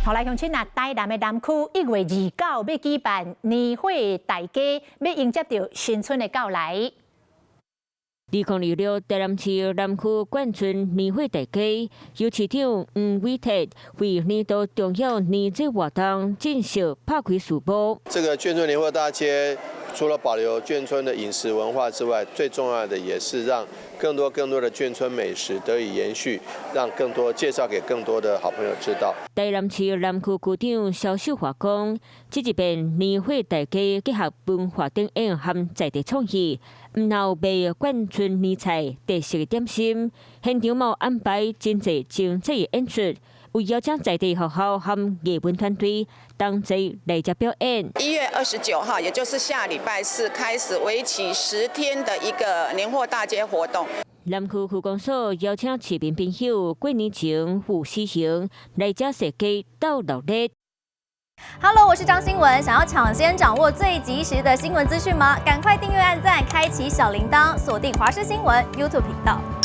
好來，鄉親啊，台南的南區1月29欲舉辦年貨大街，欲迎接著新春的到來。2026台南市南區眷村年貨大街，由市長黃偉哲為年度重要年節活動正式拍開序幕。這個眷村年貨大街，除了保留眷村的飲食文化之外，最重要的也是讓更多更多的眷村美食得以延續，讓更多介紹給更多的好朋友知道。台南市南區區長蕭秀華講，這一遍年貨大街結合文化展演和在地創意，毋但賣眷村年菜、特色點心，現場嘛有安排真濟精彩的演出，有邀請在地學校和藝文團隊同齊來遮表演。 1月29號，也就是下禮拜四開始，為期10天的一個年貨大街活動。南區區公所邀請市民朋友過年前赴死刑來遮踅街鬥鬧熱。 Hello，我是張新文。想要搶先掌握最及時的新聞資訊嗎？趕快訂閱、按讚、開啟小鈴鐺，鎖定華視新聞 YouTube 頻道。